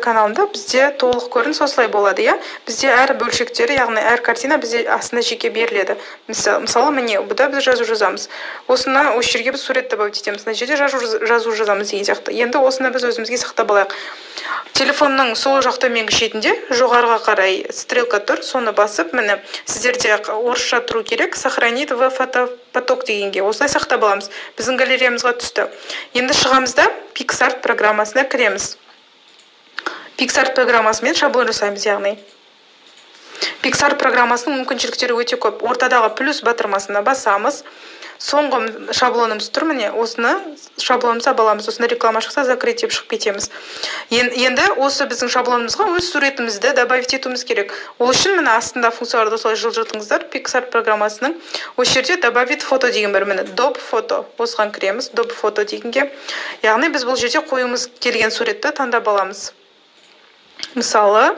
каналында бізде толық көрініс осылай болады, иә? Бізде әр бөлшектері, яғни әр картина бізде астына жеке беріледі. Мысалы, міне, бұда біз жазу жазамыз. Осыны осы жерге біз сурет добавить етеміз. Мына жерде жазу жазамыз деген сияқты. Енді осыны біз өзімізге сақтап алайық. Телефонның сол жақ төменгі шетінде жоғарыға қарай стрелка тұр, соны басып, міне, сіздерде орысша тұру керек, сохранить в фотопоток дегенге осылай сақтап аламыз. Біздің галереямызға түсті. Енді шығамыз да PicsArt программасына кіреміз. PicsArt программасымен шаблон жасаймыз, яғни. PicsArt программасының мүмкіншіліктері өте көп. Ортадағы плюс батырмасына басамыз. Соңғы шаблонымыз тұр, міне, осыны шаблонымызға баламыз. Осында реклама шықса, закрыть деп шығып кетеміз. Енді осы біздің шаблонымызға өз суретімізді добавить етуіміз керек. Ол үшін міне астында функцияларды осылай жылжытыңыздар. PicsArt программасының осы жерде добавить фото деген бар, міне, доп фото. Осыған кіреміз, доп фото дегенге. Яғни біз бұл жерде қоюымыз келген суретті таңдап аламыз. Мысалы,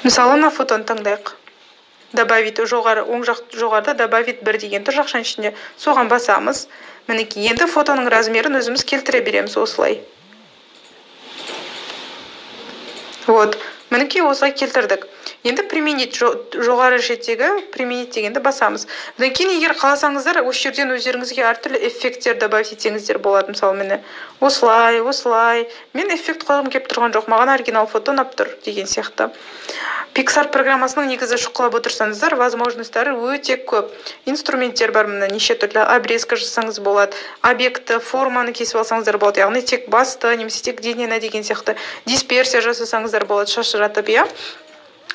мына фотоны таңдайық. Добавить жоғары, оң жақ жоғарыда добавить 1 деген тұр жақшаның ішінде. Соған басамыз. Мінекей, енді фотоның размерін өзіміз келтіре береміз осылай. Вот, мінекей осылай келтірдік. Енді применить жоғары шеттегі применить дегенді басамыз. Одан кейін егер қаласаңыздар, осы жерден өздеріңізге әртүрлі эффекттер добавить етсеңіздер болады. Мысалы, міне осылай, осылай. Мен эффект қойғым келіп тұрған жоқ, маған оригинал фото ұнап тұр деген сияқты. PicsArt программасының негізі шұқылап отырсаңыздар, возможностьтары өте көп. Инструменттер бар, міне неше түрлі обрезка жасасаңыз болады, объекті, форманы кесіп алсаңыздар болады, яғни тек басты немесе тек денені деген сияқты. Дисперсия жасасаңыздар болады, шашыратып, иә.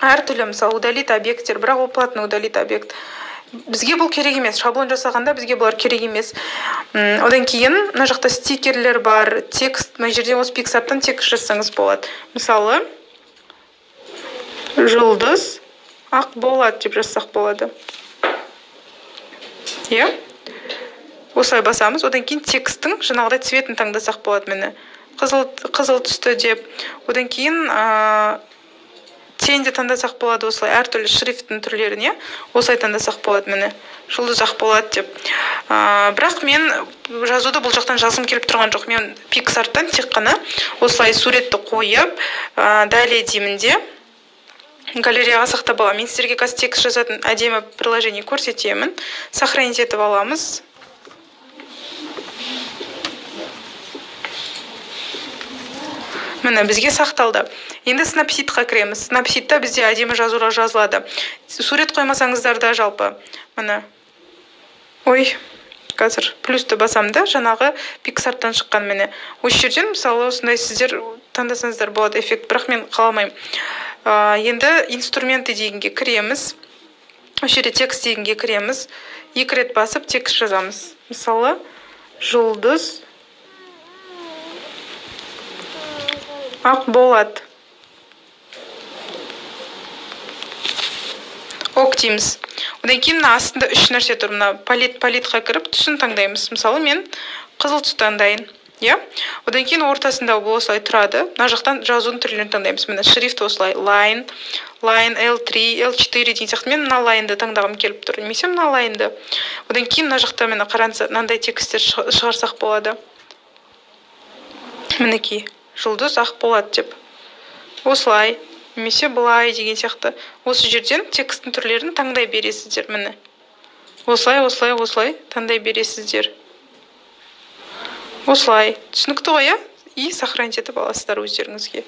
Әртүрлі, мысалы, удалить объекттер, бірақ ол платный удалить объект. Бізге бұл керек емес, шаблон жасағанда бізге бұлар керек емес. Одан кейін мына жақта стикерлер бар, текст, мына жерде осы PicsArt'тан текст жазсаңыз болады. Мысалы, жұлдыз ақ болады деп жазсақ болады. Иә? Осылай басамыз. Одан кейін тексттің жаңағыдай цветін таңдасақ болады, міне. Қызыл түсті деп. Одан кейін тень де таңдасақ болады осылай, әртүрлі шрифттің түрлеріне осылай таңдасақ болады, міне. Жұлдыз ақ болады деп. Бірақ мен жазуды бұл жақтан жазғым келіп тұрған жоқ. Мен PicsArt'тан тек қана осылай суретті қойып, далее деймін де галереяға сақтап аламын. Мен сіздерге қазір текст жазатын әдемі приложение көрсетемін. Сохранить етіп аламыз. Міне, бізге сақталды. Енді Snapseed-қа кіреміз. Snapseed-та бізде әдемі жазулар жазылады. Сурет қоймасаңыздар да жалпы. Міне. Ой, қазір плюсті басамын да, жаңағы PicsArt'тан шыққан міне. Осы жерден, мысалы, осындай сіздер таңдасаңыздар болады эффект, бірақ мен қаламаймын. Енді инструменты дегенге кіреміз. Осы жерде текст дегенге кіреміз. 2 рет басып текст жазамыз. Мысалы, жұлдыз ақ болады. Ок дейміз. Одан кейін мына астында 3 нәрсе тұр. Мына палетқа кіріп түсін таңдаймыз. Мысалы, мен қызыл түс таңдайын. Иә? Одан кейін ортасында бұл осылай тұрады. Мына жақтан жазудың түрлерін таңдаймыз. Міне шрифт осылай line, line L3, L4 деген сияқты. Мен мына лайнды таңдағым келіп тұр. Немесе мына лайнды. Одан кейін мына жақта міне қараңыз, мынандай тексттер шығарсақ болады. Мінекей, жұлдыз ақ болады деп. Осылай, немесе былай деген сияқты. Осы жерден тексттің түрлерін таңдай бересіздер, міне. Осылай, осылай, осылай таңдай бересіздер. Осылай. Түсінікті ғой, иә? И сохранить етіп аласыздар өздеріңізге.